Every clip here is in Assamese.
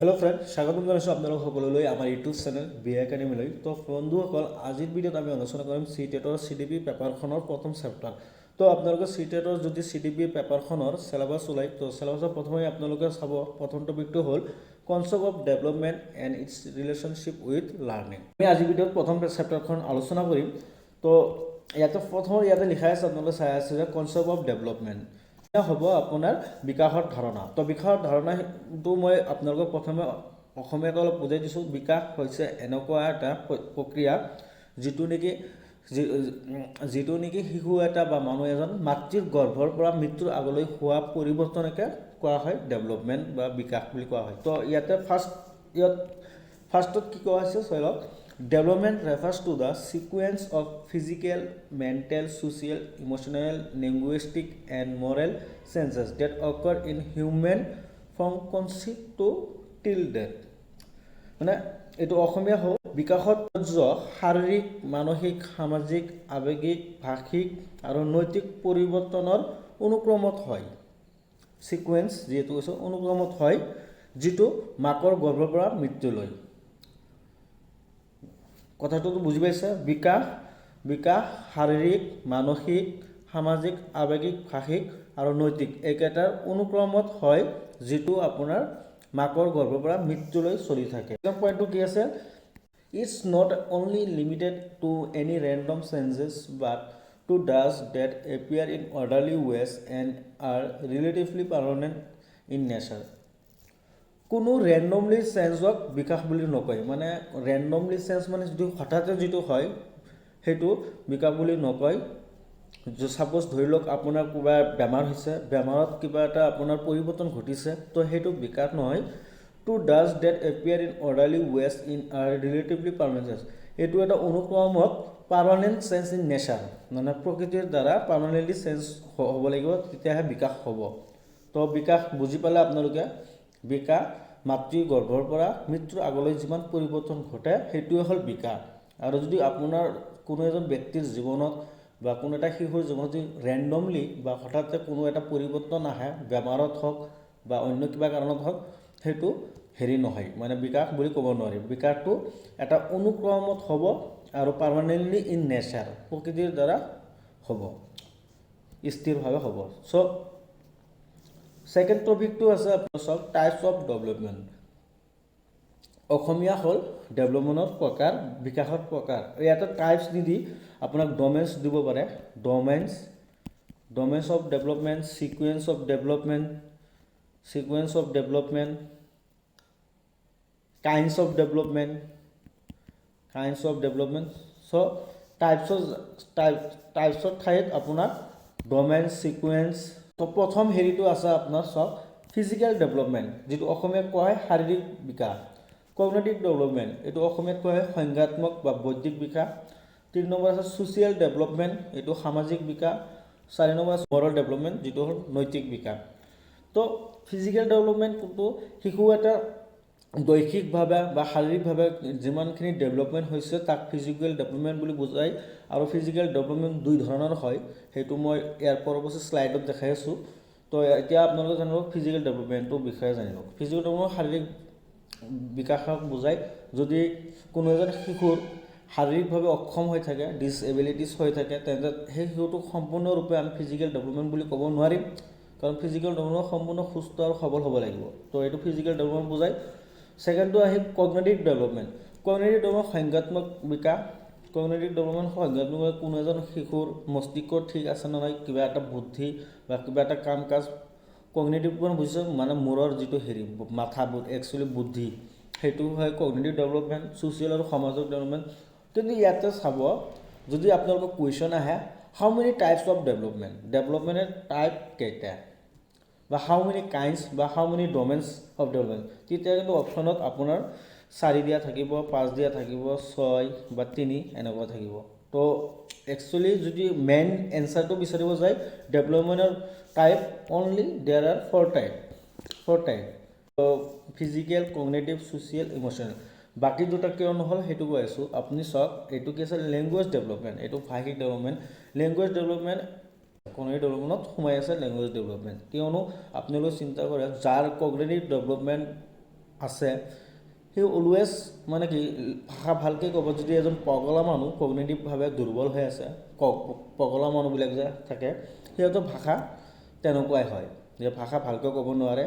হেল্ল' ফ্ৰেণ্ড, স্বাগতম জনাইছোঁ আপোনালোক সকলোলৈ আমাৰ ইউটিউব চেনেল বি একাডেমীলৈ। তো বন্ধুসকল, আজিৰ ভিডিঅ'ত আমি আলোচনা কৰিম চি টেটৰ চিডিপি পেপাৰখনৰ প্ৰথম চেপ্টাৰ। তো আপোনালোকে চি টেটৰ যদি চিডিপি পেপাৰখনৰ চিলেবাছ ওলায়, তো চিলেবাছৰ প্ৰথমে আপোনালোকে চাব, প্ৰথম টপিকটো হ'ল concept of development and its relationship with learning। আমি আজিৰ ভিডিঅ'ত প্ৰথম চেপ্টাৰখন আলোচনা কৰিম। তো ইয়াতে প্ৰথম ইয়াতে লিখাই আছে, আপোনালোকে চাই আছে যে কনচেপ্ট অফ ডেভেলপমেণ্ট হ'ব আপোনাৰ বিকাশৰ ধাৰণা। তো বিকাশৰ ধাৰণাটো মই আপোনালোকক প্ৰথমে অসমীয়াত অলপ বুজাই দিছোঁ। বিকাশ হৈছে এনেকুৱা এটা প্ৰক্ৰিয়া, যিটো নেকি শিশু এটা বা মানুহ এজন মাতৃৰ গৰ্ভৰ পৰা মৃত্যুৰ আগলৈ হোৱা পৰিৱৰ্তনকে কোৱা হয় ডেভেলপমেণ্ট বা বিকাশ বুলি কোৱা হয়। তো ইয়াতে ফাৰ্ষ্ট ইয়াত ফাৰ্ষ্টত কি কোৱা হৈছে চাই লওক। Development refers to the sequence of physical, mental, social, emotional, linguistic and moral changes that occur in human from conceive to till death। মানে এইটো অসমীয়া হ'ল বিকাশত শাৰীৰিক, মানসিক, সামাজিক, আৱেগিক, ভাষিক আৰু নৈতিক পৰিৱৰ্তনৰ অনুক্ৰমত হয়। ছিকুৱেঞ্চ যিহেতু কৈছোঁ, অনুক্ৰমত হয়, যিটো মাকৰ গৰ্ভৰ পৰা মৃত্যুলৈ। কথাটোতো বুজি পাইছে? বিকাশ শাৰীৰিক, মানসিক, সামাজিক, আৱেগিক, ভাষিক আৰু নৈতিক এইকেইটাৰ অনুক্ৰমত হয়, যিটো আপোনাৰ মাকৰ গৰ্ভৰ পৰা মৃত্যুলৈ চলি থাকে। পইণ্টটো কি আছে? It's not only limited to any random changes but to those that appear in orderly ways and are relatively permanent in nature। কোনো ৰেণ্ডমলি চেঞ্জক বিকাশ বুলি নকয়। মানে ৰেণ্ডমলি চেঞ্জ মানে যিটো হঠাতে যিটো হয়, সেইটো বিকাশ বুলি নকয়। ছাপ'জ ধৰি লওক আপোনাৰ কিবা বেমাৰ হৈছে, বেমাৰত কিবা এটা আপোনাৰ পৰিৱৰ্তন ঘটিছে, তো সেইটো বিকাশ নহয়। To those that appear in orderly ways and are relatively permanent। এইটো এটা অনুক্ৰমত পাৰ্মানেণ্ট চেঞ্জ ইন নেচাৰ, মানে প্ৰকৃতিৰ দ্বাৰা পাৰ্মানেণ্টলি চেঞ্জ হ'ব লাগিব, তেতিয়াহে বিকাশ হ'ব। তো বিকাশ বুজি পালে আপোনালোকে? বিকাশ মাতৃ গৰ্ভৰ পৰা মৃত্যুৰ আগলৈ যিমান পৰিৱৰ্তন ঘটে, সেইটোৱে হ'ল বিকাশ। আৰু যদি আপোনাৰ কোনো এজন ব্যক্তিৰ জীৱনত বা কোনো এটা শিশুৰ জীৱনত যদি ৰেণ্ডমলি বা হঠাতে কোনো এটা পৰিৱৰ্তন আহে, বেমাৰত হওক বা অন্য কিবা কাৰণত হওক, সেইটো হেৰি নহয়, মানে বিকাশ বুলি ক'ব নোৱাৰি। বিকাশটো এটা অনুক্ৰমত হ'ব আৰু পাৰ্মানেণ্টলি ইন নেচাৰ, প্ৰকৃতিৰ দ্বাৰা হ'ব, স্থিৰভাৱে হ'ব। চ' ছেকেণ্ড টপিকটো আছে আপোনাৰ চাওক, টাইপছ অফ ডেভেলপমেণ্ট। অসমীয়া হ'ল ডেভেলপমেণ্টৰ প্ৰকাৰ, বিকাশৰ প্ৰকাৰ। ইয়াতে টাইপছ নিদি আপোনাক ডমেইনছ দিব পাৰে। Domains of development, sequence of development, sequence of development, kinds of development, kinds of development। So টাইপছৰ টাইপছৰ ঠাইত আপোনাৰ ডমেইন, ছিকুৱেঞ্চ। তো প্ৰথম হেৰিটো আছে আপোনাৰ চাওক, ফিজিকেল ডেভেলপমেণ্ট, যিটো অসমীয়াত কোৱা হয় শাৰীৰিক বিকাশ। কগনেটিভ ডেভেলপমেণ্ট, এইটো অসমীয়াত কোৱা হয় সংজ্ঞাত্মক বা বৌদ্ধিক বিকাশ। তিনি নম্বৰ আছে ছ'চিয়েল ডেভেলপমেণ্ট, এইটো সামাজিক বিকাশ। চাৰি নম্বৰ আছে মৰেল ডেভেলপমেণ্ট, যিটো হ'ল নৈতিক বিকাশ। তো ফিজিকেল ডেভেলপমেণ্ট কোনটো? শিশু এটা দৈহিকভাৱে বা শাৰীৰিকভাৱে যিমানখিনি ডেভেলপমেণ্ট হৈছে, তাক ফিজিকেল ডেভেলপমেণ্ট বুলি বুজায়। আৰু ফিজিকেল ডেভেলপমেণ্ট দুই ধৰণৰ হয়, সেইটো মই ইয়াৰ পৰৱৰ্তী শ্লাইডত দেখাই আছোঁ। তো এতিয়া আপোনালোকে জানিব, ফিজিকেল ডেভেলপমেণ্টটোৰ বিষয়ে জানিব। ফিজিকেল ডেভেলপমেণ্ট শাৰীৰিক বিকাশক বুজায়। যদি কোনো এজন শিশুৰ শাৰীৰিকভাৱে অক্ষম হৈ থাকে, ডিছএবিলিটিছ হৈ থাকে, তেন্তে সেই শিশুটোক সম্পূৰ্ণৰূপে আমি ফিজিকেল ডেভেলপমেণ্ট বুলি ক'ব নোৱাৰিম। কাৰণ ফিজিকেল ডেভেলপমেণ্ট সম্পূৰ্ণ সুস্থ আৰু সবল হ'ব লাগিব। তো এইটো ফিজিকেল ডেভেলপমেণ্ট বুজায়। ছেকেণ্ডটো আহিল কগনেটিভ ডেভেলপমেণ্ট। কগনেটিভ ডেভেলপমেণ্ট সংজ্ঞাত্মক বিকাশ। কগনেটিভ ডেভেলপমেণ্ট সংজ্ঞাত্মক, কোনো এজন শিশুৰ মস্তিষ্ক ঠিক আছে নে নাই, কিবা এটা বুদ্ধি বা কিবা এটা কাম কাজ। কগনেটিভ মানে বুজিছে, মানে মূৰৰ যিটো হেৰি, মাথা, একচুৱেলি বুদ্ধি, সেইটো হয় কগনেটিভ ডেভেলপমেণ্ট। ছ'চিয়েল আৰু সমাজক ডেভেলপমেণ্ট। কিন্তু ইয়াতে চাব, যদি আপোনালোকৰ কুৱেশ্যন আহে, how many types of development, ডেভেলপমেণ্টৰ type কেইটা, বা হাউ মেনি কাইণ্ডছ বা how many domains of development, তেতিয়া কিন্তু অপশ্যনত আপোনাৰ চাৰি দিয়া থাকিব, পাঁচ দিয়া থাকিব, ছয় বা তিনি এনেকুৱা থাকিব। তো একচুৱেলি যদি মেইন এনচাৰটো বিচাৰিব যায়, ডেভেলপমেণ্টৰ type only there are four type, four type: physical, cognitive, social, emotional। বাকী দুটা কিয় নহ'ল, সেইটো কৈ আছোঁ। আপুনি চাওক, এইটো কি আছে? লেংগুৱেজ ডেভেলপমেণ্ট, এইটো ভাষিক ডেভেলপমেণ্ট। লেংগুৱেজ ডেভেলপমেণ্ট কগনেটিভ ডেভেলপমেণ্টত সোমাই আছে লেংগুৱেজ ডেভেলপমেণ্ট। কিয়নো আপোনালোকে চিন্তা কৰে, যাৰ কগনেটিভ ডেভেলপমেণ্ট আছে, সি অলৱেজ মানে কি ভাষা ভালকৈ ক'ব। যদি এজন পগলা মানুহ, কগনেটিভভাৱে দুৰ্বল হৈ আছে, পগলা মানুহবিলাক যে থাকে, সিহঁতৰ ভাষা তেনেকুৱাই হয় যে ভাষা ভালকৈ ক'ব নোৱাৰে,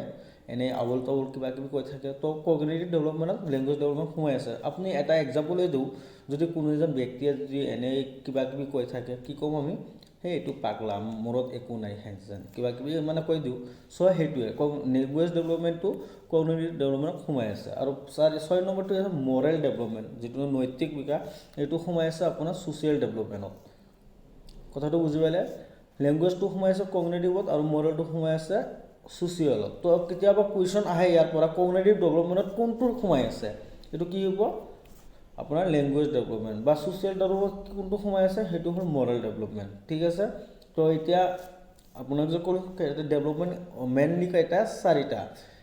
এনেই আবোল তাবোল কিবা কিবি কৈ থাকে। তো কগনেটিভ ডেভেলপমেণ্টত লেংগুৱেজ ডেভেলপমেণ্ট সোমাই আছে। আপুনি এটা এক্সাম্পলেই দিওঁ, যদি কোনো এজন ব্যক্তিয়ে যদি এনেই কিবা কিবি কৈ থাকে, কি ক'ম আমি? সেই এইটো পাগলা, মূৰত একো নাই, হেন চেন কিবা কিবি মানে কৈ দিওঁ। চ' সেইটোৱে লেংগুৱেজ ডেভেলপমেণ্টটো কগনেটিভ ডেভেলপমেণ্টত সোমাই আছে। আৰু চাৰি ছয় নম্বৰটো আছে মৰেল ডেভেলপমেণ্ট, যিটো নৈতিক বিকাশ, এইটো সোমাই আছে আপোনাৰ ছ'চিয়েল ডেভেলপমেণ্টত। কথাটো বুজি পালে? লেংগুৱেজটো সোমাই আছে কগনেটিভত আৰু মৰেলটো সোমাই আছে ছ'চিয়েলত। তো কেতিয়াবা কুৱেশ্যন আহে ইয়াৰ পৰা, কগনেটিভ ডেভেলপমেণ্টত কোনটো সোমাই আছে? এইটো কি হ'ব? আপোনাৰ লেংগুৱেজ ডেভেলপমেণ্ট। বা ছ'চিয়েল ডেভেলপমেণ্ট কোনটো সোমাই আছে? সেইটো হ'ল মৰেল ডেভেলপমেণ্ট। ঠিক আছে। তো এতিয়া আপোনাক যে ক'লোঁ, ডেভেলপমেণ্ট মেইনলি কেইটা? চাৰিটা।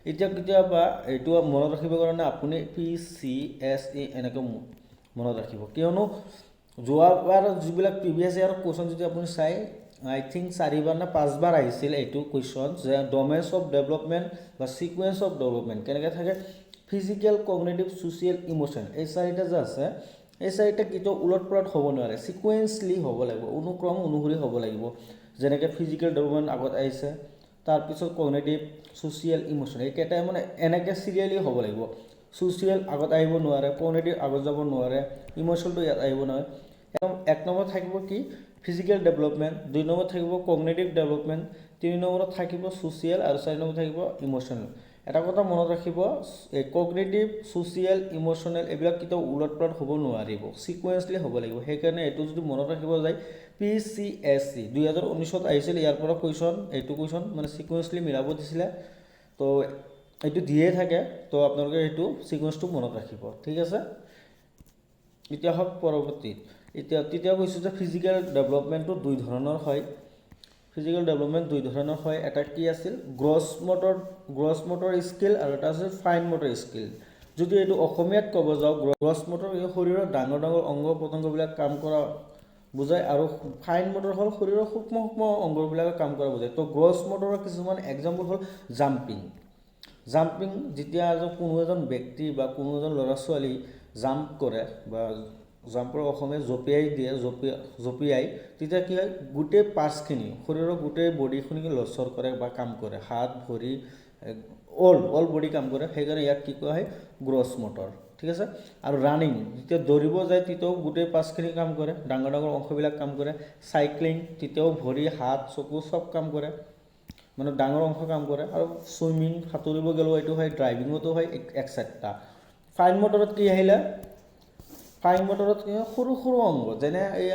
এতিয়া কেতিয়াবা এইটো মনত ৰাখিবৰ কাৰণে আপুনি PCSE এনেকৈ মনত ৰাখিব, কিয়নো যোৱাবাৰ যিবিলাক প্ৰিভিয়াছ ইয়াৰৰ কুৱেশ্যন যদি আপুনি চাই, আই থিংক চাৰিবাৰ নে পাঁচবাৰ আহিছিল এইটো কুৱেশ্যন যে ডমেইনছ অফ ডেভেলপমেণ্ট বা ছিকুৱেঞ্চ অফ ডেভেলপমেণ্ট কেনেকৈ থাকে। ফিজিকেল, কগনেটিভ, ছ'চিয়েল, ইম'চন, এই চাৰিটা যে আছে, এই চাৰিটা কেতিয়াও ওলট পালট হ'ব নোৱাৰে, ছিকুৱেঞ্চলি হ'ব লাগিব, অনুক্ৰম অনুসৰি হ'ব লাগিব। যেনেকৈ ফিজিকেল ডেভেলপমেণ্ট আগত আহিছে, তাৰপিছত কগনেটিভ, ছ'চিয়েল, ইম'চন, এইকেইটাই মানে এনেকৈ চিৰিয়েলি হ'ব লাগিব। ছ'চিয়েল আগত আহিব নোৱাৰে, কগনেটিভ আগত যাব নোৱাৰে, ইম'চনটো ইয়াত আহিব নোৱাৰে। এক নম্বৰত থাকিব কি? ফিজিকেল ডেভেলপমেণ্ট, দুই নম্বৰত থাকিব কগনেটিভ ডেভেলপমেণ্ট, তিনি নম্বৰত থাকিব ছ'চিয়েল আৰু চাৰি নম্বৰত থাকিব ইম'চনেল। এটা কথা মনত ৰাখিব, এই কগনেটিভ, ছ'চিয়েল, ইম'চনেল এইবিলাক কেতিয়াও ওলট পালট হ'ব নোৱাৰিব, ছিকুৱেঞ্চলি হ'ব লাগিব। সেইকাৰণে এইটো যদি মনত ৰাখিব যায়, PCSE 2019ত আহিছিল ইয়াৰ পৰা কুৱেশ্যন। এইটো কুৱেশ্যন মানে ছিকুৱেঞ্চলি মিলাব দিছিলে। তো এইটো দিয়ে থাকে, তো আপোনালোকে এইটো ছিকুৱেঞ্চটো মনত ৰাখিব। ঠিক আছে, এতিয়া হওক পৰৱৰ্তীত। এতিয়া তেতিয়া কৈছোঁ যে ফিজিকেল ডেভেলপমেণ্টটো দুই ধৰণৰ হয়। ফিজিকেল ডেভেলপমেণ্ট দুই ধৰণৰ হয়। এটা কি আছিল? গ্ৰছ মটৰ স্কিল আৰু এটা আছিল ফাইন মটৰ স্কিল। যদি এইটো অসমীয়াত ক'ব যাওঁ, গ্ৰছ মটৰ শৰীৰৰ ডাঙৰ ডাঙৰ অংগ প্ৰত্যংগবিলাক কাম কৰা বুজায় আৰু ফাইন মটৰ হ'ল শৰীৰৰ সূক্ষ্ম সূক্ষ্ম অংগবিলাকে কাম কৰা বুজায়। তো গ্ৰছ মটৰৰ কিছুমান এক্সাম্পল হ'ল জাম্পিং। জাম্পিং, যেতিয়া কোনো এজন ব্যক্তি বা কোনো এজন ল'ৰা ছোৱালী জাম্প কৰে বা জাম্পৰ অসমীয়া জঁপিয়াই দিয়ে, জঁপিয়াই, তেতিয়া কি হয়? গোটেই পাৰ্টছখিনি, শৰীৰৰ গোটেই বডিখিনি লৰচৰ কৰে বা কাম কৰে, হাত ভৰি অল বডি কাম কৰে। সেইকাৰণে ইয়াক কি কোৱা হয়? Gross motor. ঠিক আছে। আৰু ৰানিং, যেতিয়া দৌৰিব যায়, তেতিয়াও গোটেই পাৰ্টছখিনি কাম কৰে, ডাঙৰ ডাঙৰ অংশবিলাক কাম কৰে। চাইক্লিং, তেতিয়াও ভৰি, হাত, চকু চব কাম কৰে, মানে ডাঙৰ অংশ কাম কৰে। আৰু চুইমিং, সাঁতুৰিব গ'লেও এইটো হয়, ড্ৰাইভিঙতো হয়, এক্সেট্ৰা। ফাইন মটৰত কি আহিলে? ফাইন মটৰত কি? সৰু সৰু অংগ, যেনে এই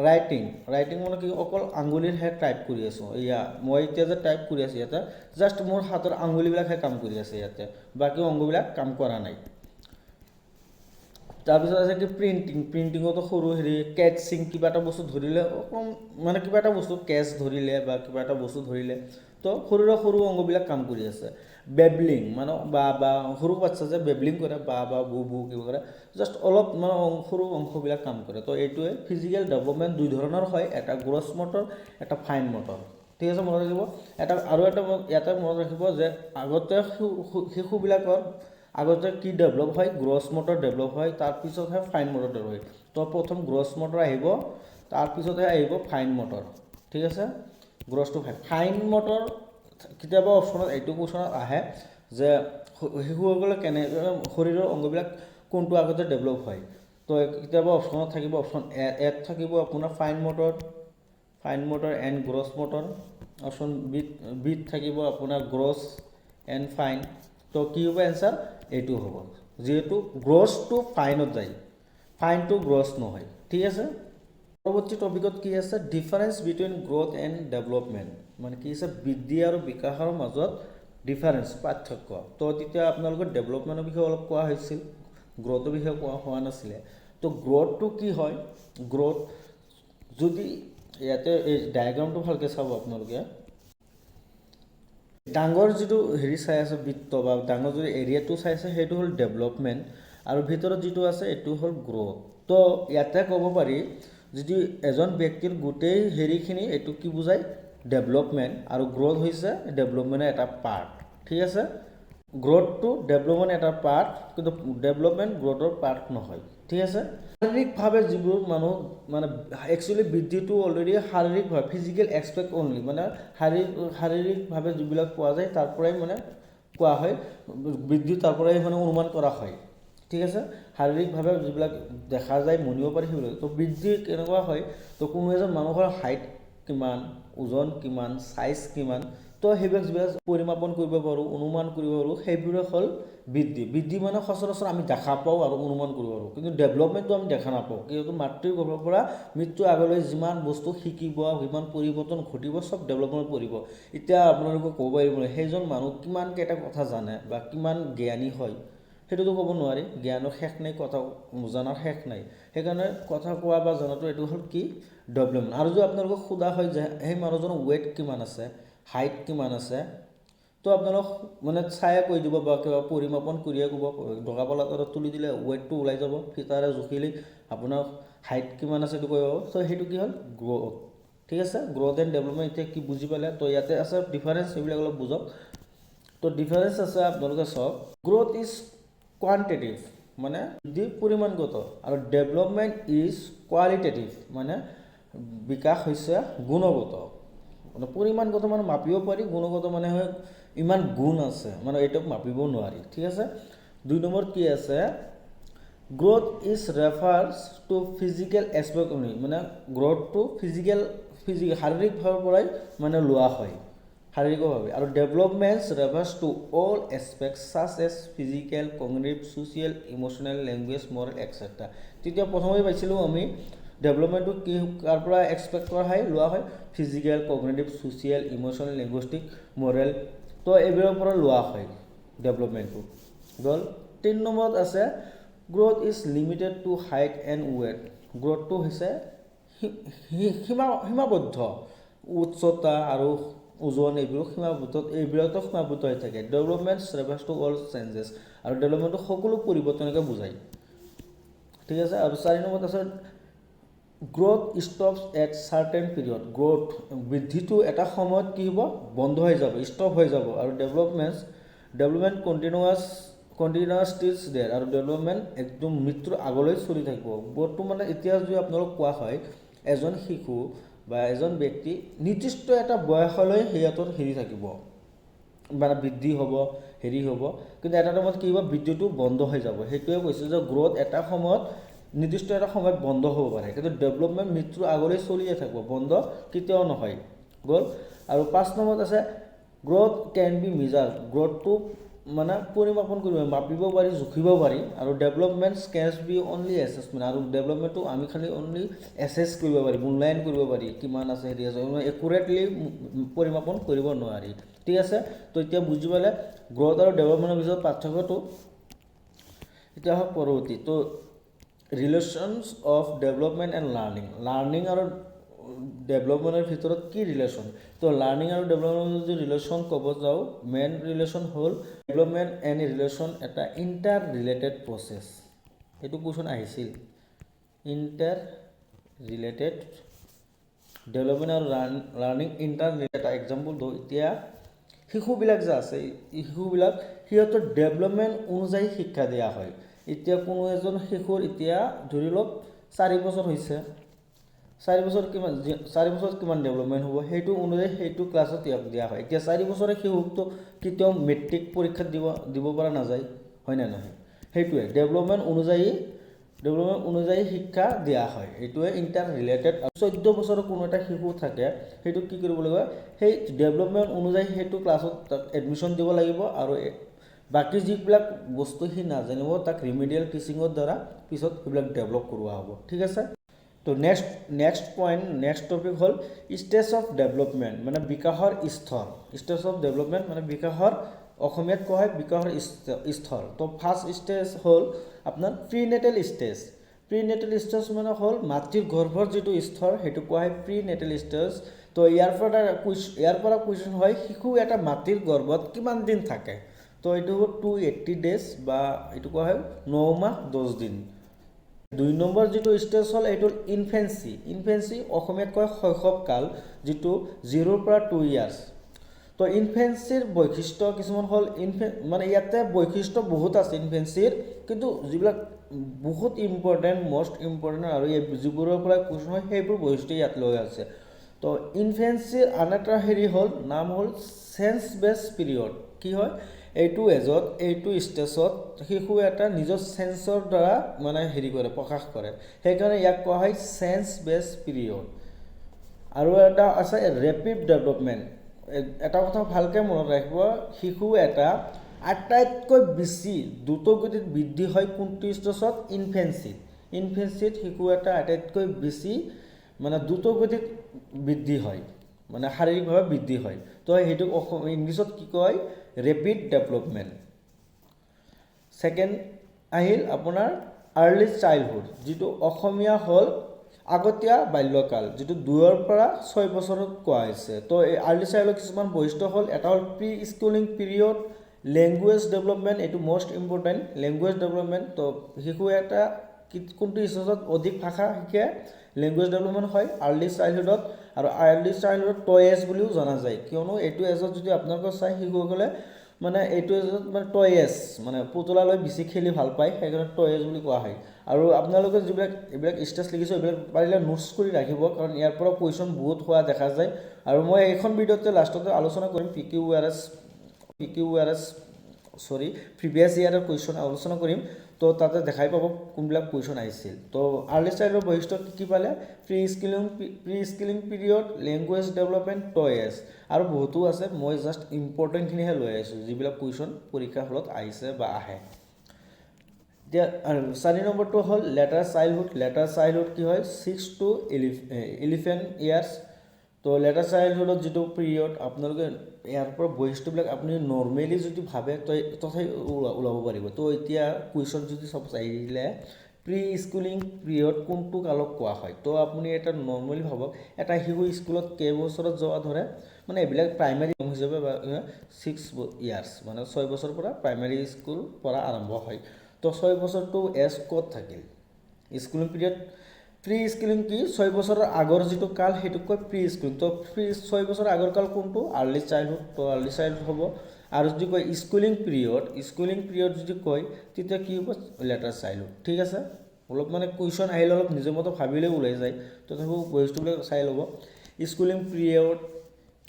ৰাইটিং। ৰাইটিং মানে কি? অকল আঙুলিৰহে টাইপ কৰি আছোঁ। এয়া মই এতিয়া যে টাইপ কৰি আছোঁ, ইয়াতে জাষ্ট মোৰ হাতৰ আঙুলিবিলাকহে কাম কৰি আছে, ইয়াতে বাকী অংগবিলাক কাম কৰা নাই। তাৰপিছত আছে কি? প্ৰিণ্টিং। প্ৰিণ্টিঙতো সৰু হেৰি, কেটচিং, কিবা এটা বস্তু ধৰিলে অকণ মানে কিবা এটা বস্তু কেচ ধৰিলে বা কিবা এটা বস্তু ধৰিলে, তো শৰীৰৰ সৰু অংগবিলাক কাম কৰি আছে। বেবলিং মানে বা বা, সৰু বাচ্ছা যে বেবলিং কৰে, বা বা বু বু কিবা কৰে, জাষ্ট অলপ মানে সৰু অংশবিলাক কাম কৰে। তো এইটোৱে ফিজিকেল ডেভেলপমেণ্ট দুই ধৰণৰ হয়, এটা গ্ৰছ মটৰ, এটা ফাইন মটৰ। ঠিক আছে, মনত ৰাখিব। এটা আৰু এটা ইয়াতে মনত ৰাখিব যে আগতে শিশুবিলাকৰ আগতে কি ডেভেলপ হয়? গ্ৰছ মটৰ ডেভেলপ হয়, তাৰপিছতহে ফাইন মটৰ ডেভেলপ হয়। তো প্ৰথম গ্ৰছ মটৰ আহিব, তাৰপিছতহে আহিব ফাইন মটৰ। ঠিক আছে, গ্ৰছটো ফাইন। ফাইন মটৰ কেতিয়াবা অপশ্যনত এইটো কুৱেশ্যনত আহে যে শিশুসকলে কেনেকৈ শৰীৰৰ অংগবিলাক কোনটো আগতে ডেভেলপ হয়। তো কেতিয়াবা অপশ্যনত থাকিব, অপশ্যন এ এত থাকিব আপোনাৰ fine motor and gross motor, option বিত বিত থাকিব আপোনাৰ গ্ৰছ এণ্ড ফাইন। তো কি হ'ব এনচাৰ? এইটো হ'ব, যিহেতু গ্ৰছটো ফাইনত যায়, ফাইনটো গ্ৰছ নহয়। ঠিক আছে, পৰৱৰ্তী টপিকত কি আছে? Difference between growth and development, মানে কি আছে? বৃদ্ধি আৰু বিকাশৰ মাজত ডিফাৰেঞ্চ, পাৰ্থক্য। তো তেতিয়া আপোনালোকৰ ডেভেলপমেণ্টৰ বিষয়ে অলপ কোৱা হৈছিল, গ্ৰ'থৰ বিষয়ে কোৱা হোৱা নাছিলে। তো গ্ৰ'থটো কি হয়? গ্ৰ'থ যদি ইয়াতে এই ডায়েগ্ৰামটো ভালকৈ চাব আপোনালোকে, ডাঙৰ যিটো হেৰি চাই আছে, বৃত্ত বা ডাঙৰ যিটো এৰিয়াটো চাই আছে, সেইটো হ'ল ডেভেলপমেণ্ট আৰু ভিতৰত যিটো আছে এইটো হ'ল গ্ৰ'থ। তো ইয়াতে ক'ব পাৰি, যদি এজন ব্যক্তিৰ গোটেই হেৰিখিনি, এইটো কি বুজায়? ডেভেলপমেণ্ট। আৰু গ্ৰ'থ হৈছে ডেভেলপমেণ্টৰ এটা পাৰ্ট। ঠিক আছে। গ্ৰ'থটো ডেভেলপমেণ্ট এটা পাৰ্ট, কিন্তু ডেভেলপমেণ্ট গ্ৰ'থৰ পাৰ্ট নহয়, ঠিক আছে? শাৰীৰিকভাৱে যিবোৰ মানুহ মানে একচুৱেলি বৃদ্ধিটো অলৰেডি শাৰীৰিকভাৱে, ফিজিকেল এছপেক্ট অনলি, মানে শাৰীৰিকভাৱে যিবিলাক পোৱা যায়, তাৰ পৰাই মানে কোৱা হয় বৃদ্ধি, তাৰ পৰাই মানে অনুমান কৰা হয়, ঠিক আছে? শাৰীৰিকভাৱে যিবিলাক দেখা যায়, মনিব পাৰি, সেইবিলাক। তো বৃদ্ধি কেনেকুৱা হয়? তো কোনো এজন মানুহৰ হাইট কিমান, ওজন কিমান, চাইজ কিমান, তো সেইবিলাক যিবিলাক পৰিমাপন কৰিব পাৰোঁ, অনুমান কৰিব পাৰোঁ, সেইবোৰে হ'ল বৃদ্ধি। বৃদ্ধি মানে সচৰাচৰ আমি দেখা পাওঁ আৰু অনুমান কৰিব পাৰোঁ, কিন্তু ডেভেলপমেণ্টটো আমি দেখা নাপাওঁ। কিন্তু মাতৃৰ গৰ্ভৰ পৰা মৃত্যুৰ আগলৈ যিমান বস্তু শিকিব, যিমান পৰিৱৰ্তন ঘটিব, চব ডেভেলপমেণ্টত পৰিব। এতিয়া আপোনালোকে ক'ব পাৰিব সেইজন মানুহ কিমান কেইটা কথা জানে বা কিমান জ্ঞানী হয়, সেইটোতো ক'ব নোৱাৰি। জ্ঞানৰ শেষ নাই, কথা জনাৰ শেষ নাই। সেইকাৰণে কথা কোৱা বা জনাটো, এইটো হ'ল কি? ডেভেলপমেণ্ট। আৰু যদি আপোনালোকক সোধা হয় যে সেই মানুহজনৰ ৱেইট কিমান আছে, হাইট কিমান আছে, তো আপোনালোক মানে চায়ে কৈ দিব বা কিবা পৰিমাপন কৰিয়ে ক'ব। দগা পাল্লা এটা তুলি দিলে ৱেইটটো ওলাই যাব, ফিটাৰে জুখিলে আপোনাৰ হাইট কিমান আছে সেইটো কৰিব। ত' সেইটো কি হ'ল? গ্ৰ'থ, ঠিক আছে? গ্ৰ'থ এণ্ড ডেভেলপমেণ্ট এতিয়া কি বুজি পালে? তো ইয়াতে আছে ডিফাৰেঞ্চ, সেইবিলাক অলপ বুজক। তো ডিফাৰেঞ্চ আছে, আপোনালোকে চাওক। গ্ৰ'থ is quantitative, মানে বৃদ্ধি পৰিমাণগত, আৰু ডেভেলপমেণ্ট is qualitative, মানে বিকাশ হৈছে গুণগত। মানে পৰিমাণগত মানে মাপিব পাৰি, গুণগত মানে হয় ইমান গুণ আছে, মানে এইটোক মাপিব নোৱাৰি, ঠিক আছে? 2 নম্বৰত কি আছে? Growth is refers to physical aspect only, মানে গ্ৰ'থটো ফিজিকেল, শাৰীৰিকভাৱৰ পৰাই মানে লোৱা হয়, শাৰীৰিকভাৱে। আৰু developments refers to all aspect such as physical, cognitive, social, emotional, language, moral, etcetera. তেতিয়া প্ৰথমে পাইছিলোঁ আমি ডেভেলপমেণ্টটো কি, কাৰ পৰা এক্সপেক্ট কৰা হয়, লোৱা হয়? Physical, cognitive, social, emotional, linguistic, moral, তো এইবোৰৰ পৰা লোৱা হয় ডেভেলপমেণ্টটো। গ'ল। 3 নম্বৰত আছে growth is limited to height and weight। গ্ৰ'থটো হৈছে সীমাবদ্ধ, উচ্চতা আৰু ওজন এইবোৰ সীমাবদ্ধ, এইবিলাকতো সীমাবদ্ধ হৈ থাকে। Development refers to all changes, আৰু ডেভেলপমেণ্টটো সকলো পৰিৱৰ্তনকে বুজায়, ঠিক আছে? আৰু 4 নম্বৰত আছে growth stops at certain period। Growth, বৃদ্ধিটো এটা সময়ত কি হ'ব? বন্ধ হৈ যাব, ষ্টপ হৈ যাব। আৰু development continuous till death, আৰু ডেভেলপমেণ্ট একদম মৃত্যুৰ আগলৈ চলি থাকিব। গ্ৰ'থটো মানে এতিয়া যদি আপোনালোক কোৱা হয়, এজন শিশু বা এজন ব্যক্তি নিৰ্দিষ্ট এটা বয়সলৈ সিহঁতৰ হেৰি থাকিব, মানে বৃদ্ধি হ'ব, হেৰি হ'ব, কিন্তু এটা টাইমত কি হ'ব? বৃদ্ধিটো বন্ধ হৈ যাব। সেইটোৱে কৈছে যে গ্ৰ'থ এটা সময়ত, নিৰ্দিষ্ট এটা সময়ত বন্ধ হ'ব পাৰে, কিন্তু ডেভেলপমেণ্ট মৃত্যুৰ আগলৈ চলিয়ে থাকিব, বন্ধ কেতিয়াও নহয়। গ'ল। আৰু 5 নম্বৰত আছে growth can be measure, গ্ৰ'থটো মানে পৰিমাপন কৰিব, মাপিব পাৰি, জুখিব পাৰি, আৰু development can be only assessment, আৰু ডেভেলপমেণ্টটো আমি খালি অনলি এছেছ কৰিব পাৰি, মূল্যায়ন কৰিব পাৰি, কিমান আছে, হেৰি আছে, একুৰেটলি পৰিমাপন কৰিব নোৱাৰি, ঠিক আছে? তো এতিয়া বুজি পালে গ্ৰ'থ আৰু ডেভেলপমেণ্টৰ ভিতৰত পাৰ্থক্যটো। এতিয়া হওক পৰৱৰ্তী। তো relations of development and learning। Learning আৰু ডেভেলপমেণ্টৰ ভিতৰত কি ৰিলেশ্যন? তো লাৰ্ণিং আৰু ডেভেলপমেণ্টৰ যদি ৰিলেশ্যন ক'ব যাওঁ, মেইন ৰিলেশ্যন হ'ল ডেভেলপমেণ্ট এণ্ড ৰিলেশ্যন এটা ইণ্টাৰ ৰিলেটেড প্ৰচেছ। এইটো কুৱেশ্যন আহিছিল। ইণ্টাৰ ৰিলেটেড, ডেভেলপমেণ্ট আৰু লাৰ্ণিং ইণ্টাৰ। এটা এক্সাম্পল দিওঁ। এতিয়া শিশুবিলাক যে আছে, শিশুবিলাক সিহঁতৰ ডেভেলপমেণ্ট অনুযায়ী শিক্ষা দিয়া হয়। এতিয়া কোনো এজন শিশুৰ এতিয়া ধৰি লওক 4 বছৰ হৈছে, 4 বছৰত কিমান ডেভেলপমেণ্ট হ'ব, সেইটো অনুযায়ী সেইটো ক্লাছত ইয়াক দিয়া হয়। এতিয়া 4 বছৰে শিশুকতো কেতিয়াও মেট্ৰিক পৰীক্ষাত দিব দিব পৰা নাযায়, হয়নে নহয়? সেইটোৱে ডেভেলপমেণ্ট অনুযায়ী শিক্ষা দিয়া হয়। এইটোৱে ইণ্টাৰ ৰিলেটেড। 14 বছৰৰ কোনো এটা শিশু থাকে, সেইটো কি কৰিব লাগিব? সেই ডেভেলপমেণ্ট অনুযায়ী সেইটো ক্লাছত তাক এডমিশ্যন দিব লাগিব আৰু বাকী যিবিলাক বস্তু সি নাজানিব, তাক ৰিমিডিয়েল টিচিঙৰ দ্বাৰা পিছত সেইবিলাক ডেভেলপ কৰোৱা হ'ব, ঠিক আছে? তো next point, next topic হ'ল ষ্টেজ অফ ডেভেলপমেণ্ট, মানে বিকাশৰ স্তৰ। ষ্টেজ অফ ডেভেলপমেণ্ট মানে বিকাশৰ, অসমীয়াত কোৱা হয় বিকাশৰ স্তৰ। তো ফাৰ্ষ্ট ষ্টেজ হ'ল আপোনাৰ pre natal stage. Pre natal stage মানে হ'ল মাতৃৰ গৰ্ভৰ যিটো স্তৰ, সেইটো কোৱা হয় প্ৰি নেটেল ষ্টেজ। তো ইয়াৰ পৰা কুৱেশ্যন হয়, শিশু এটা মাতৃৰ গৰ্ভত কিমান দিন থাকে? তো এইটো হ'ব 280 ডেজ বা এইটো কোৱা হয় 9 মাহ 10 দিন। 2 নম্বৰ যিটো ষ্টেজ হ'ল, এইটো হ'ল ইনফেঞ্চি। ইনফেঞ্চি অসমীয়াত কয় শৈশৱকাল, যিটো 0ৰ পৰা 2 ইয়াৰ্ছ। তো তো ইনফেঞ্চিৰ বৈশিষ্ট্য কিছুমান হ'ল মানে ইয়াতে বৈশিষ্ট্য বহুত আছে ইনফেঞ্চিৰ, কিন্তু যিবিলাক বহুত ইম্পৰ্টেণ্ট, মষ্ট ইম্পৰ্টেণ্ট আৰু এই যিবোৰৰ পৰা কুৱেশ্যন হয়, সেইবোৰ বৈশিষ্ট্য ইয়াত লৈ আছে। তো ইনফেঞ্চিৰ আন এটা হেৰি হ'ল, নাম হ'ল চেন্স বেছ পিৰিয়ড। কি হয়, এইটো এজত, এইটো ষ্টেজত শিশু এটা নিজৰ চেন্সৰ দ্বাৰা মানে হেৰি কৰে, প্ৰকাশ কৰে। সেইকাৰণে ইয়াক কোৱা হয় চেন্স বেছ পিৰিয়ড। আৰু এটা আছে ৰেপিড ডেভেলপমেণ্ট। এটা কথা ভালকৈ মনত ৰাখিব, শিশু এটা আটাইতকৈ বেছি দ্ৰুতগতিত বৃদ্ধি হয় কোনটো ষ্টেজত? ইনফেঞ্চিত। ইনফেঞ্চিত শিশু এটা আটাইতকৈ বেছি মানে দ্ৰুতগতিত বৃদ্ধি হয়, মানে শাৰীৰিকভাৱে বৃদ্ধি হয়। তো সেইটোক ইংলিছত কি কয়? Rapid development. Second আহিল আপোনাৰ আৰ্লি চাইল্ডহুড, যিটো অসমীয়া হ'ল আগতীয়া বাল্যকাল, যিটো 2ৰ পৰা 6 বছৰত কোৱা হৈছে। তো এই আৰ্লি চাইল্ডৰ কিছুমান বৈশিষ্ট্য হ'ল, এটা হ'ল pre schooling period, language development, এইটো মষ্ট ইম্পৰ্টেণ্ট, লেংগুৱেজ ডেভেলপমেণ্ট। তো শিশু এটা কোনটো ষ্টেজত অধিক ভাষা শিকে, লেংগুৱেজ ডেভেলপমেণ্ট হয়? আৰ্লি চাইল্ডহুডত। আৰু আৰ্লি চাইল্ডহুডত টয় এজ বুলিও জনা যায়, কিয়নো এইটো এজত যদি আপোনালোকে চাই, শিশুসকলে মানে এইটো এজত মানে টয় এজ, মানে পুতলা লৈ বেছি খেলি ভাল পায়, সেইকাৰণে টয় এজ বুলি কোৱা হয়। আৰু আপোনালোকে যিবিলাক এইবিলাক ষ্টেজ লিখিছোঁ, এইবিলাক পাৰিলে নোটছ কৰি ৰাখিব, কাৰণ ইয়াৰ পৰা কুৱেশ্যন বহুত হোৱা দেখা যায়। আৰু মই এইখন ভিডিঅ'তে লাষ্টতে আলোচনা কৰিম PQRS, PQRS, sorry, previous ইয়াৰৰ question আলোচনা কৰিম। তো তাতে দেখাই পাব কোনবিলাক কুৱেশ্যন আহিছিল। তো আৰ্লি চাইল্ডৰ বৈশিষ্ট্য কি কি পালে? Pre schooling period, language development, toy age আৰু বহুতো আছে। মই জাষ্ট ইম্পৰ্টেণ্টখিনিহে লৈ আহিছোঁ, যিবিলাক কুৱেশ্যন পৰীক্ষা হলত আহিছে বা আহে। এতিয়া আৰু 4 নম্বৰটো হ'ল লেটাৰ চাইল্ডহুড। লেটাৰ চাইল্ডহুড কি হয়? 6 টু 11 ইয়াৰ্ছ। তো লেটাৰ চাইল্ডহুডত যিটো পিৰিয়ড, আপোনালোকে ইয়াৰ পৰা বৈশিষ্ট্যবিলাক আপুনি নৰ্মেলি যদি ভাবে, তো তথাপি ওলাব পাৰিব। তো এতিয়া কুৱেশ্যন যদি চাপ'জ আহিলে, প্ৰি স্কুলিং পিৰিয়ড কোনটো কালক কোৱা হয়? তো আপুনি এটা নৰ্মেলি ভাবক, এটা শিশু স্কুলত কেইবছৰত যোৱা ধৰে, মানে এইবিলাক প্ৰাইমাৰী হিচাপে 6 ইয়াৰ্ছ, মানে 6 বছৰৰ পৰা প্ৰাইমাৰী স্কুল পৰা আৰম্ভ হয়। তো 6 বছৰটো এজ ক'ত থাকিল? স্কুলিং পিৰিয়ড, প্ৰি স্কুলিং কি? 6 বছৰৰ আগৰ যিটো কাল, সেইটোক কয় প্ৰি স্কুলিং। তো 6 বছৰৰ আগৰ কাল কোনটো? Early childhood. তো আৰ্লি চাইল্ডহুড হ'ব। আৰু যদি কয় স্কুলিং পিৰিয়ড, স্কুলিং পিৰিয়ড যদি কয়, তেতিয়া কি হ'ব? Letter childhood. ঠিক আছে, অলপ মানে কুৱেশ্যন আহিলে অলপ নিজৰ মতে ভাবিলেও ওলাই যায়, তথাপিও বস্তুবিলাক চাই ল'ব। Schooling period,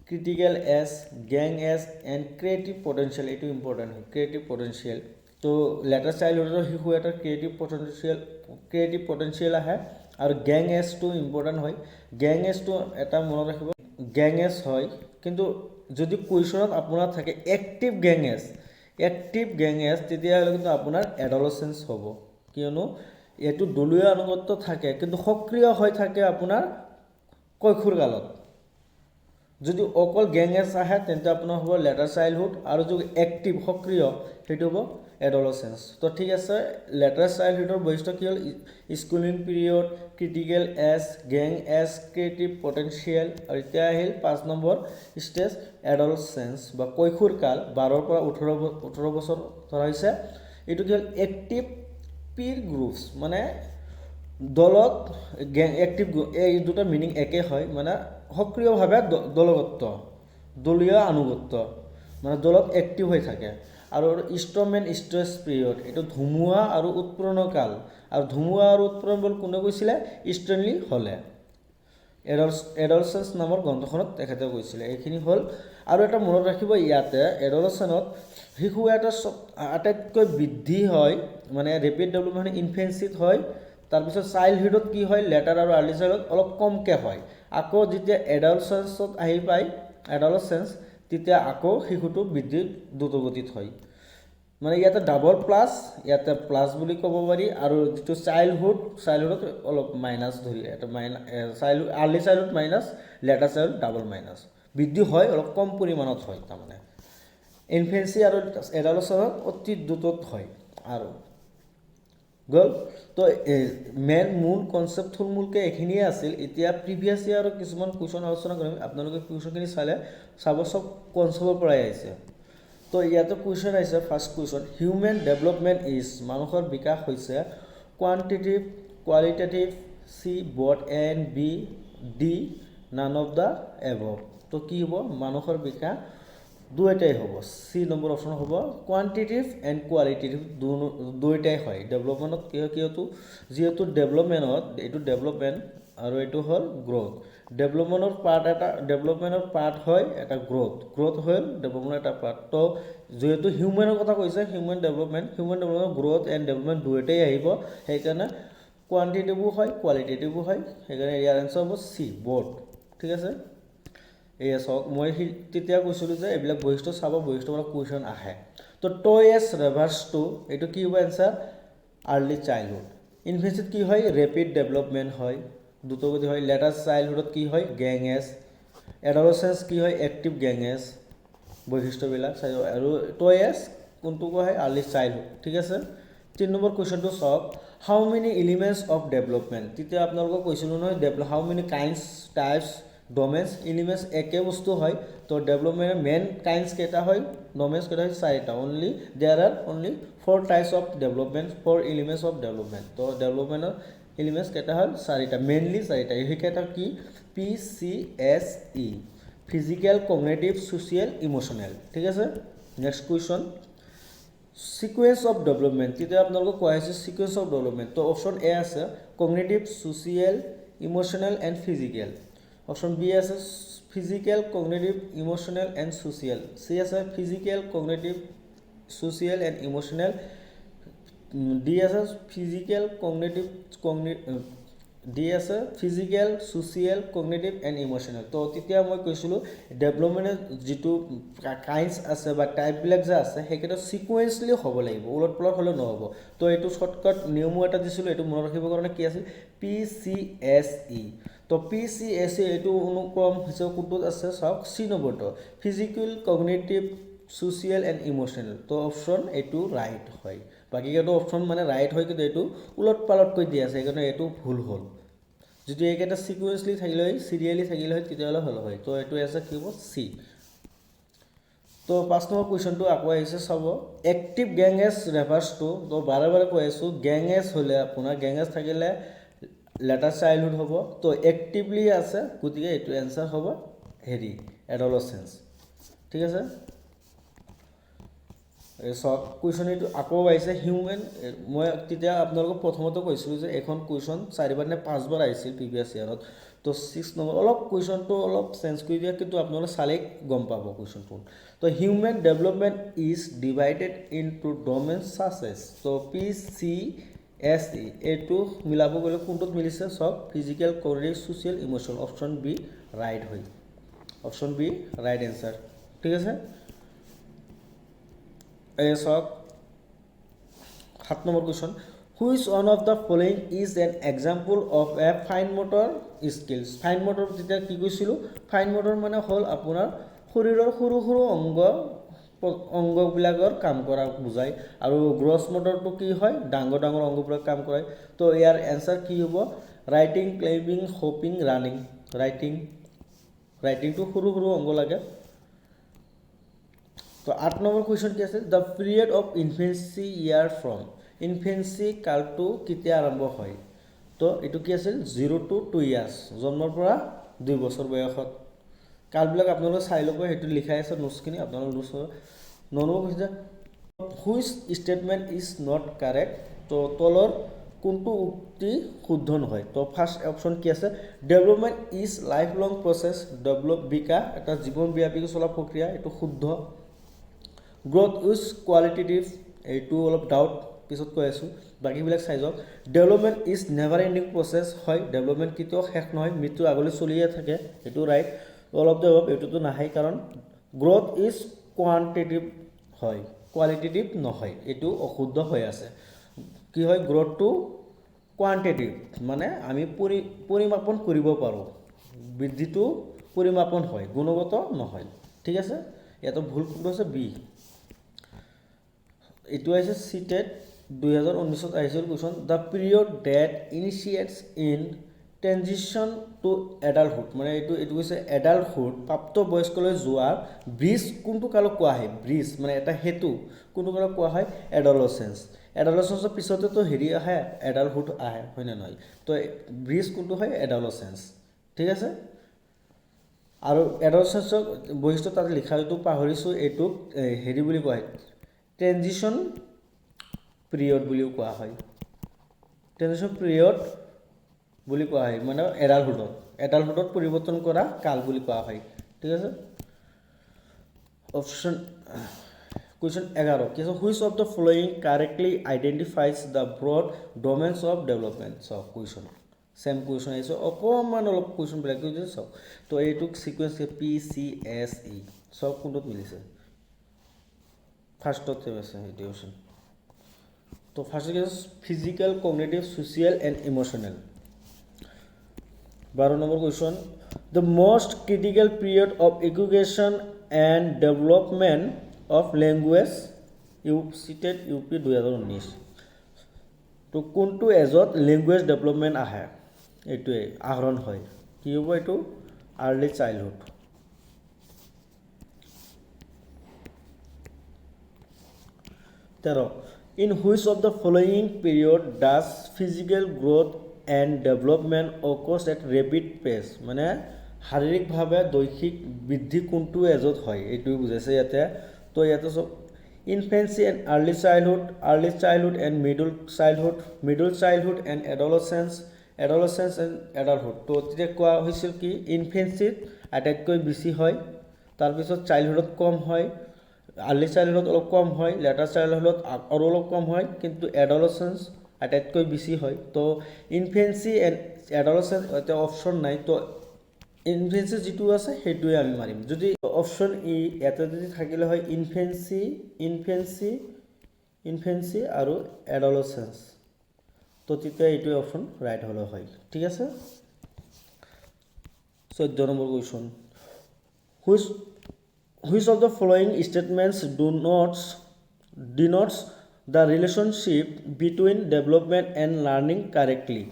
critical age, gang age and creative potential, এইটো ইম্পৰ্টেণ্ট হয়, ক্ৰিয়েটিভ পটেঞ্চিয়েল। তো লেটাৰ চাইল্ডহুডৰ শিশু এটা ক্ৰিয়েটিভ পটেঞ্চিয়েল আহে আৰু গেং এজটো ইম্পৰ্টেণ্ট হয়। গেং এজটো এটা মনত ৰাখিব, গেং এজ হয়, কিন্তু যদি কুৱেশ্যনত আপোনাৰ থাকে active gang age, active gang age, তেতিয়াহ'লে কিন্তু আপোনাৰ এডলচেঞ্চ হ'ব, কিয়নো এইটো দলীয় আনুগত্য থাকে, কিন্তু সক্ৰিয় হৈ থাকে আপোনাৰ কৈশোৰ কালত। যদি অকল গেং এজ আহে, তেন্তে আপোনাৰ হ'ব লেটাৰ চাইল্ডহুড আৰু যদি এক্টিভ, সক্ৰিয়, সেইটো হ'ব এডলচেঞ্চ। তো ঠিক আছে, লেটাৰ চাইল্ডহুডৰ বৈশিষ্ট্য কি হ'ল? Schooling period, critical age, gang age, creative potential। আৰু এতিয়া আহিল 5 নম্বৰ ষ্টেজ, এডলচেঞ্চ বা কৈশোৰ কাল, 12ৰ পৰা 18 বছৰ ধৰা হৈছে। এইটো কি হ'ল? এক্টিভ পিৰ গ্ৰুপছ, মানে দলত গেং, এক্টিভ, এই দুটা মিনিং একে হয়, মানে সক্ৰিয়ভাৱে দলগত্ব, দলীয় আনুগত্য, মানে দলত এক্টিভ হৈ থাকে। আৰু ষ্টৰ্ম এণ্ড ষ্ট্ৰেছ পিৰিয়ড, এইটো ধুমুহা আৰু উৎপীড়নৰ কাল। আৰু ধুমুহা আৰু উৎপীড়ন বুলি কোনে কৈছিলে? ষ্টেনলি হলে, এডলচেঞ্চ নামৰ গ্ৰন্থখনত তেখেতে কৈছিলে। এইখিনি হ'ল। আৰু এটা মনত ৰাখিব, ইয়াতে এডলচেনত শিশু এটা চব আটাইতকৈ বৃদ্ধি হয়, মানে ৰেপিড ডেভেলপমেণ্ট ইনফেঞ্চিত হয়। তাৰপিছত চাইল্ডহুডত কি হয়? লেটাৰ আৰু আৰ্লি চাইল্ডহুড অলপ কমকৈ হয়। আকৌ যেতিয়া এডলচেঞ্চত আহি পায়, এডলচেঞ্চ, তেতিয়া আকৌ শিশুটো বৃদ্ধি দ্ৰুতগতিত হয়। মানে ইয়াতে ডাবল প্লাছ, ইয়াতে প্লাছ বুলি ক'ব পাৰি। আৰু যিটো চাইল্ডহুড, চাইল্ডহুডত অলপ মাইনাছ ধৰি এটা child, early childhood minus, later childhood double minus। বৃদ্ধি হয়, অলপ কম পৰিমাণত হয়। তাৰমানে ইনফেঞ্চি আৰু এডালচেঞ্চত অতি দ্ৰুতত হয়। আৰু গ'ল। তো মেইন মূল কনচেপ্ট থুলমূলকৈ এইখিনিয়ে আছিল। এতিয়া প্ৰিভিয়াছ ইয়াৰৰ কিছুমান কুৱেশ্যন আলোচনা কৰিম। আপোনালোকে কুৱেশ্যনখিনি চালে চাব, চব কনচেপ্টৰ পৰাই আহিছে। তো ইয়াতে কুৱেশ্যন আহিছে, first question, human development is, মানুহৰ বিকাশ হৈছে quantitative, qualitative, C both A and B, D none of the above। তো কি হ'ব মানুহৰ বিকাশ? দুয়োটাই হ'ব। চি নম্বৰ অপশ্যন হ'ব, কোৱান্টিটিভ এণ্ড কোৱালিটেটিভ দুয়োটাই হয়। ডেভেলপমেণ্টত কি হয়? কিয়তো যিহেতু ডেভেলপমেণ্টত এইটো ডেভেলপমেণ্ট আৰু এইটো হ'ল গ্ৰ'থ। ডেভেলপমেণ্টৰ পাৰ্ট এটা, ডেভেলপমেণ্টৰ পাৰ্ট হয় এটা গ্ৰ'থ। গ্ৰ'থ হ'ল ডেভেলপমেণ্টৰ এটা পাৰ্ট। তো যিহেতু হিউমেনৰ কথা কৈছে, human development, human development, growth and development দুয়োটাই আহিব। সেইকাৰণে কোৱান্টিটিভো হয়, কোৱালিটেটিভো হয়। সেইকাৰণে ইয়াৰ এনচাৰ হ'ব চি, ব'থ। ঠিক আছে। এয়া চাওক, মই তেতিয়া কৈছিলোঁ যে এইবিলাক বৈশিষ্ট্য চাব, বৈশিষ্ট্যৰ পৰা কুৱেশ্যন আহে। তো টয় এজ ৰেফাৰ্ছ টু, এইটো কি হ'ব এনচাৰ? Early childhood. ইনফেঞ্চিত কি হয়? ৰেপিড ডেভেলপমেণ্ট হয়, দ্ৰুতগতি হয়। লেটাৰ চাইল্ডহুডত কি হয়? Gang as. এডলচেঞ্চ কি হয়? Active gang as. বৈশিষ্ট্যবিলাক চাই আৰু টয় এজ কোনটো কোৱা হয়? Early childhood. ঠিক আছে। 3 নম্বৰ কুৱেশ্যনটো চাওক, how many elements of development? তেতিয়া আপোনালোকক কৈছিলোঁ নহয়, how many kinds, types, domains, elements একে বস্তু হয়। তো ডেভেলপমেণ্টৰ মেইন কাইণ্ডছ কেইটা হয়, ডমেইনছ কেইটা হয়? চাৰিটা। Only there are only four types of development, four elements of development. তো ডেভেলপমেণ্টৰ এলিমেণ্টছ কেইটা হ'ল? চাৰিটা, মেইনলি চাৰিটা। সেইকেইটা কি? PCSE, physical, cognitive, social, emotional. ঠিক আছে। Next question, sequence of development. তেতিয়া আপোনালোকক কোৱা হৈছে ছিকুৱেঞ্চ অফ ডেভেলপমেণ্ট। তো অপশ্যন এ আছে cognitive, social, emotional and physical. Option B আছে physical, cognitive, emotional and social. C আছে physical, cognitive, social and emotional. D আছে ফিজিকেল, কগনেটিভ, ডি আছে physical, social, cognitive and emotional. তো তেতিয়া মই কৈছিলোঁ, ডেভেলপমেণ্টৰ যিটো কাইণ্ডছ আছে বা টাইপবিলাক যে আছে, সেইকেইটা ছিকুৱেঞ্চলি হ'ব লাগিব, ওলট পোলট হ'লেও নহ'ব। তো এইটো শ্বৰ্টকাট নিয়মো এটা দিছিলোঁ, এইটো মনত ৰাখিবৰ কাৰণে। কি আছিল? PCSE। তো PCSE এইটো অনুক্ৰম হিচাপে কোনটোত আছে চাওক। চি নম্বৰটো, physical, cognitive, social and emotional. তো অপশ্যন এইটো ৰাইট হয়। বাকীকেইটা অপশ্যন মানে ৰাইট হয়, কিন্তু এইটো ওলট পালটকৈ দিয়া আছে, সেইকাৰণে এইটো ভুল হ'ল। যদি এইকেইটা ছিকুৱেঞ্চলি থাকিলে হয়, চিৰিয়েলি থাকিলে হয়, তেতিয়াহ'লে হ'ল হয়। তো এইটো আছে কি হ'ব? চি। তো 5 নম্বৰ কুৱেশ্যনটো আকৌ আহিছে চাব, active gang age refers to. তো বাৰে বাৰে কৈ আছোঁ, গেং এজ হ'লে আপোনাৰ গেং এজ থাকিলে লেটাৰ চাইল্ডহুড হ'ব। তো এক্টিভলি আছে, গতিকে এইটো এনচাৰ হ'ব হেৰি এডলচেঞ্চ। ঠিক আছে। এই চাওক, কুৱেশ্যন এইটো আকৌ আহিছে হিউমেন। মই তেতিয়া আপোনালোকক প্ৰথমতে কৈছিলোঁ যে এইখন কুৱেশ্যন চাৰিবাৰ নে পাঁচবাৰ আহিছিল প্ৰিভিয়াছ ইয়াৰত। তো 6 নম্বৰ অলপ কুৱেশ্যনটো অলপ চেঞ্জ কৰি দিয়া, কিন্তু আপোনালোকে চালেই গম পাব কুৱেশ্যনটো। তো human development is divided into domain such as. তো PCSE এইটো মিলাব গ'লে কোনটোত মিলিছে চাওক, physical, cognitive, social, emotional. Option B right হয়, অপশ্যন বি ৰাইট এনচাৰ। ঠিক আছে। এই চাওক, 7 number question, which one of the following is an example of a fine motor skills? Fine motor তেতিয়া কি কৈছিলোঁ? ফাইন মটৰ মানে হ'ল আপোনাৰ শৰীৰৰ সৰু সৰু অংগবিলাকৰ কাম কৰা বুজায়। আৰু গ্ৰছ মটৰটো কি হয়? ডাঙৰ ডাঙৰ অংগবিলাক কাম কৰায়। তো ইয়াৰ এনচাৰ কি হ'ব? Writing, climbing, hopping, running. Writing, ৰাইটিংটো সৰু সৰু অংগ লাগে। তো 8 নম্বৰ কুৱেশ্যন কি আছে? The period of infancy year from, infancy কালটো কেতিয়া আৰম্ভ হয়? তো এইটো কি আছিল? 0 টু 2 ইয়াৰ্ছ, জন্মৰ পৰা 2 বছৰ বয়সত। কালবিলাক আপোনালোকে চাই ল'ব, সেইটো লিখাই আছে নোটছখিনি, আপোনালোকে নোটছ। 9 নম্বৰ কৈছে, which statement is not correct? তো তলৰ কোনটো উক্তি শুদ্ধ নহয়? তো ফাৰ্ষ্ট অপশ্যন কি আছে? Development is life long process. বিকাশ এটা জীৱনব্যাপী চলা প্ৰক্ৰিয়া, এইটো শুদ্ধ। Growth is qualitative, এইটো অলপ ডাউট, পিছত কৈ আছোঁ। বাকীবিলাক চাই যাওক। Development is never ending process হয়, ডেভেলপমেণ্ট কেতিয়াও শেষ নহয়, মৃত্যুৰ আগলৈ চলিয়ে থাকে, এইটো ৰাইট। অলপ অলপ এইটোতো নাহে, কাৰণ গ্ৰ'থ is quantitative হয়, কোৱালিটেটিভ নহয়, এইটো অশুদ্ধ হৈ আছে। কি হয়? গ্ৰ'থটো কোৱান্টিটেটিভ, মানে আমি পৰিমাপন কৰিব পাৰোঁ, বৃদ্ধিটো পৰিমাপন হয়, গুণগত নহয়। ঠিক আছে। ইয়াতো ভুল কোনটো আছে? বি। এইটো আহিছে চি টেট 2019ত আহিছিল question. The period that initiates in transition to adulthood, মানে এইটো কৈছে এডাল্টহুড, প্ৰাপ্তবয়স্কলৈ যোৱাৰ ব্ৰিজ কোনটো কালক কোৱা হয়? ব্ৰিজ মানে এটা সেতু, কোনটো কালক কোৱা হয়? এডলচেঞ্চ। এডলচেঞ্চৰ পিছতেতো হেৰি আহে, এডাল্টহুড আহে, হয়নে নহয়? তো ব্ৰিজ কোনটো হয়? এডলচেঞ্চ। ঠিক আছে। আৰু এডলচেঞ্চৰ বৈশিষ্ট্য তাত লিখাটো পাহৰিছোঁ, এইটোক হেৰি বুলি কোৱা হয়, ট্ৰেনজিশ্যন পিৰিয়ড বুলিও কোৱা হয়, ট্ৰেনজিশ্যন পিৰিয়ড বুলি কোৱা হয়, মানে এডাল্টহুডত পৰিৱৰ্তন কৰা কাল বুলি কোৱা হয়। ঠিক আছে, অপশ্যন কুৱেশ্যন 11 কি আছে? Which of the following correctly identifies the broad domains of development? চাওক, কুৱেশ্যন ছেম কুৱেশ্যন আহিছে, অকণমান অলপ কুৱেশ্যন বেলেগ কৰিছে। চাওক, তো এইটোক ছিকুৱেঞ্চ PCSE, চাওক কোনটোত মিলিছে। ফাৰ্ষ্টত আছে এইটো কুৱেশ্যন। তো ফাৰ্ষ্ট কি আছে? Physical, cognitive, social and emotional. 12 number question, the most critical period of education and development of language, U CTET UP 2019। তো কোনটো এজত লেংগুৱেজ ডেভেলপমেণ্ট আহে, এইটোৱে আহৰণ হয়, কি হ'ব এইটো? Early childhood. 13, in which of the following period does physical growth and development occurs at rapid pace? মানে শাৰীৰিকভাৱে দৈহিক বৃদ্ধি কোনটো এজত হয়, এইটোৱে বুজাইছে ইয়াতে। তো ইয়াতে চব infancy and early childhood, early childhood and middle childhood, middle childhood and adolescence, adolescence and adulthood. তো তেতিয়া কোৱা হৈছিল কি ইনফেঞ্চিত আটাইতকৈ বেছি হয়, তাৰপিছত চাইল্ডহুডত কম হয়, আৰ্লি চাইল্ডহুডত অলপ কম হয়, লেটাৰ চাইল্ডহুডত আৰু অলপ কম হয়, কিন্তু এডলচেঞ্চ আটাইতকৈ বেছি হয়। তো ইনফেঞ্চি এণ্ড এডলচেঞ্চ এতিয়া অপশ্যন নাই, তো ইনফেঞ্চি যিটো আছে সেইটোৱে আমি মাৰিম। যদি অপশ্যন ই ইয়াতে যদি থাকিলে হয় ইনফেঞ্চি, ইনফেঞ্চি, ইনফেঞ্চি আৰু এডলচেঞ্চ, তো তেতিয়া এইটোৱে অপশ্যন ৰাইট হ'লে হয়। ঠিক আছে, 14 number question, which of the following statements do not denotes the relationship between development and learning correctly?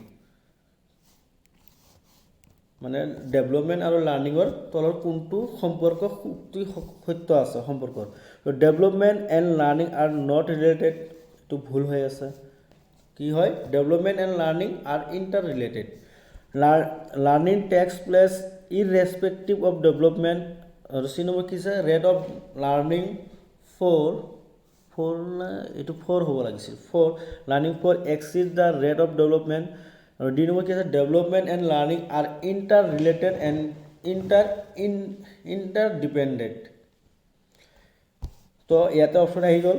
মানে ডেভেলপমেণ্ট আৰু লাৰ্ণিঙৰ তলৰ কোনটো সম্পৰ্ক সত্য আছে সম্পৰ্কৰ? Development and learning are not related, এইটো ভুল হৈ আছে। কি হয়? Development and learning are inter related. Learning takes place irrespective of development. আৰু চি নম্বৰ কি আছে? Rate of learning for four নে এইটো ফ'ৰ হ'ব লাগিছিল, for learning for exceed the rate of development. আৰু ডি নম্বৰ কি আছে? Development and learning are inter related and interdependent. তো ইয়াতে অপশ্যন আহি গ'ল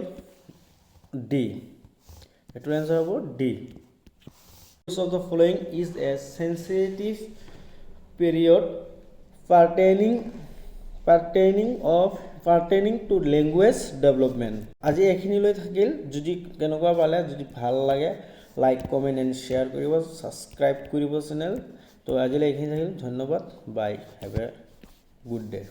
ডি, এইটোৰ এনচাৰ হ'ব D. Which of the following is a sensitive period pertaining to language development? আজি এইখিনিলৈ থাকিল। যদি কেনেকুৱা পালে, যদি ভাল লাগে লাইক, কমেণ্ট এণ্ড শ্বেয়াৰ কৰিব, ছাবস্ক্ৰাইব কৰিব চেনেল। তো আজিলৈ এইখিনি থাকিল, ধন্যবাদ, bye, have a good day.